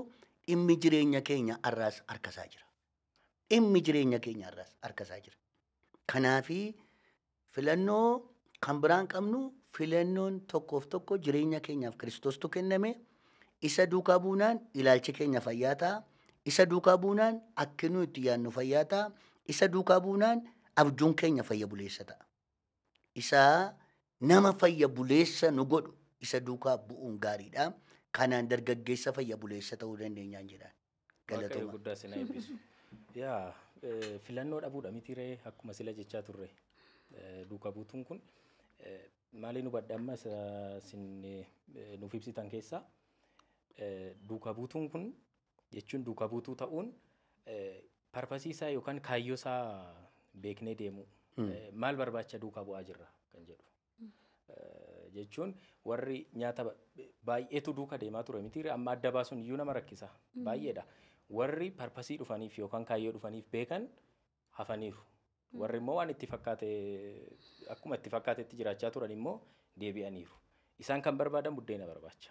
dhimmi jireenya keenya har'aas harkasaa jira. Dhimmi jireenya keenya har'aas harkasaa jira. Kanaafi filannoo kan biraan qabnu filannoon tokkoof tokko jireenya keenyaaf Kiristoostu kenname. Isa duukaa buunaan ilaalchi keenya fayyaa ta'a. Isa duukaa buunaan akki nuyi itti yaadnu fayyaa ta'a. Isa duukaa buunaan abjuun keenya fayya buleessa ta'a. Isa nama fayya buleessa nu godhu isa duukaa bu'uun gaariidha. Kanaan dargaggeessa fayya buleessa ta'uu dandeenyaan jedhaan. Waaqayyo Galatoomaa. guddaa isin haa eebbisu. Yaa filannoo dhabuudha miti ree akkuma sila jechaa turre. Duukaa buutuun kun maaliin hubadha amma isa isin nuuf ibsitan keessaa duukaa buutuun kun jechuun duukaa buutuu ta'uun parpasii isaa yookaan kaayyoo isaa beeknee deemu. Maal barbaacha duukaa bu'aa jirra kan jedhu. Jechuun warri nyaata baay'eetu duuka deemaa ture miti amma adda baasuun iyyuu nama rakkisa baay'eedha. Warri parpasii dhufaniif yookaan kaayyoo dhufaniif beekan hafaniiru. Warri immoo waan itti fakkaate akkuma itti fakkaatetti jiraachaa turan immoo deebi'aniiru. Isaan kan barbaadan buddeena barbaacha.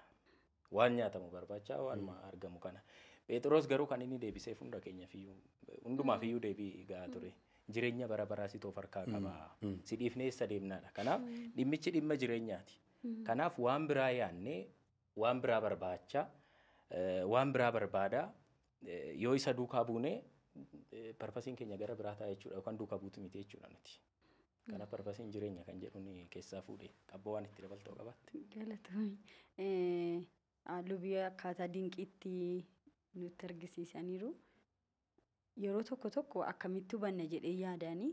Waan nyaatamu barbaacha waanuma argamu kana. Phexros garuu kan inni deebiseef hunda keenyaaf iyyuu hundumaaf iyyuu deebii gahaa ture. Jireenya bara baraa situ of harkaa qaba. Si dhiifnee eessa deemnaadha. Kanaaf dhimmichi dhimma jireenyaati. Kanaaf waan biraa yaadnee waan biraa barbaacha waan biraa barbaadaa yoo isa duukaa buunee parpasiin keenya gara biraa ta'a jechuudha yookaan duukaa buutu miti jechuudha nuti. Kanaaf parpasiin jireenya kan jedhuun keessaa fuudhee qabboo waan itti dabaltoo qabaatte. Galatoomi. Lubii akkaataa dinqiitti nutti argisiisaniiru. Yeroo tokko tokko akkamitti hubanna jedhee yaadanii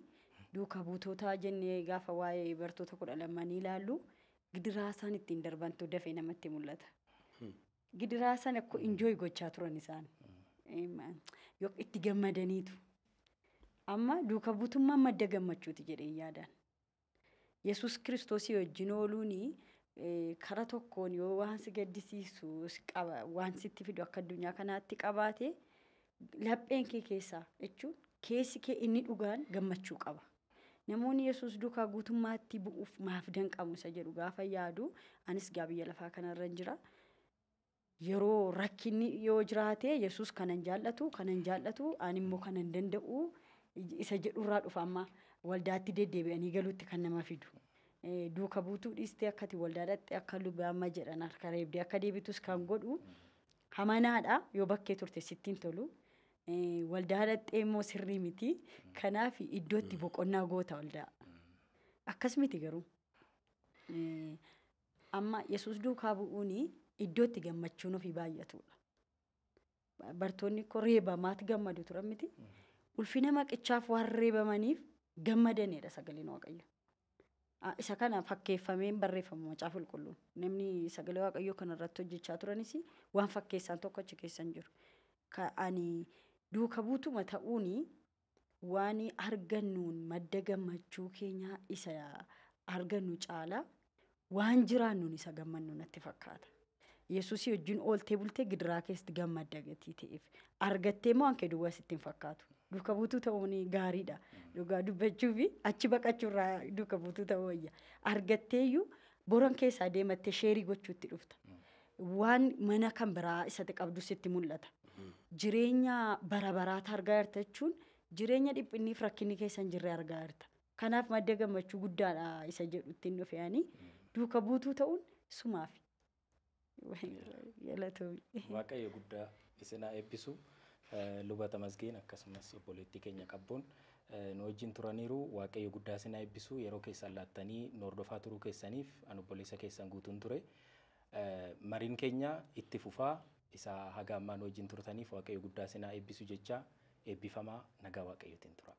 duuka buutota jennee gaafa waa'ee bartoota 12 ilaallu gidiraa isaan ittiin darbantu dafee namatti mul'ata. Gidiraa sana akka enjoy gochaa turan isaan. Yoo itti gammadaniitu. Amma duuka buutummaan madda gammachuuti jedhee yaadaan. Yesuus Kiristoosii wajjin ooluuni kara tokkoon yoo waan si gaddisiisu waan sitti fidu akka addunyaa kanaatti qabaate lapheen kee keessaa jechuun keessi kee inni dhugaan gammachuu qaba. Namoonni Yesuus duukaa guutummaatti bu'uuf maaf danqamu isa jedhu gaafa yaadu anis gaa biyya lafaa kanarra jira. Yeroo rakkinni yoo jiraate Yesuus kanan jaallatu kanan jaallatu ani immoo kanan danda'u isa jedhurraa dhufa amma waldaatti deddeebi'anii galuutti kan nama fidu. Duuka buutuu dhiistee akkati waldaa dhaqxee akka luba amma jedhan harka reebdee akka deebitus kan godhu hamanaadha yoo bakkee turte sitti hin tolu. Waldaa dhaqxee immoo sirrii miti. Kanaaf iddootti boqonnaa goota waldaa. Akkas miti garuu. Amma Yesuus duukaa bu'uuni iddootti gammachuun ofii baay'atudha. Bartoonni koo reebamaatti gammadu turan miti. Ulfina maqichaaf waan reebamaniif gammadanidha sagaleen Waaqayyoo. Isa kana fakkeeffameen barreeffamu macaafa qulqulluun. Namni sagalee Waaqayyoo kanarratti hojjechaa turanis waan fakkeessaan tokko achi keessa hin jiru. Ani duuka buutuma ta'uuni waan argannuun madda gammachuu keenyaa isa argannu caalaa waan jiraannuun isa gammannu natti fakkaata. Yesuusii wajjin ooltee bultee gidiraa keessatti gammadda gatii ta'eef argattee immoo waan kee duwwaa sitti hin fakkaatu. Duuka buutuu ta'uun gaariidha. Dhugaa dubbachuu fi achi baqachuurraa duuka buutuu ta'uu wayya. Argatteeyyuu boran keessaa deemattee sheerii gochuutti dhufta. Waan mana kan biraa isatti qabdu sitti mul'ata. Jireenya bara baraata argaa jirta jechuun jireenya dhiphinniif rakkinni keessa hin jirre argaa jirta. Kanaaf madda gammachuu guddaadha isa jedhutti hin dhufeani. Duuka buutuu ta'uun sumaafi. Galatoomi. Waaqayyo guddaa isin haa eebbisu. Luba Tamasgeen akkasumas obboleettii keenya qabboon nu wajjin turaniiru. Waaqayyo guddaa isin haa eebbisu. Yeroo keessan laattanii nu hordofaa turuu keessaniif an obboleessa keessan guutuun ture. Mariin keenya itti fufaa isa haga ammaa nu wajjin turtaniif Waaqayyo guddaa isin haa eebbisu jecha eebbifamaa nagaa Waaqayyootiin tura.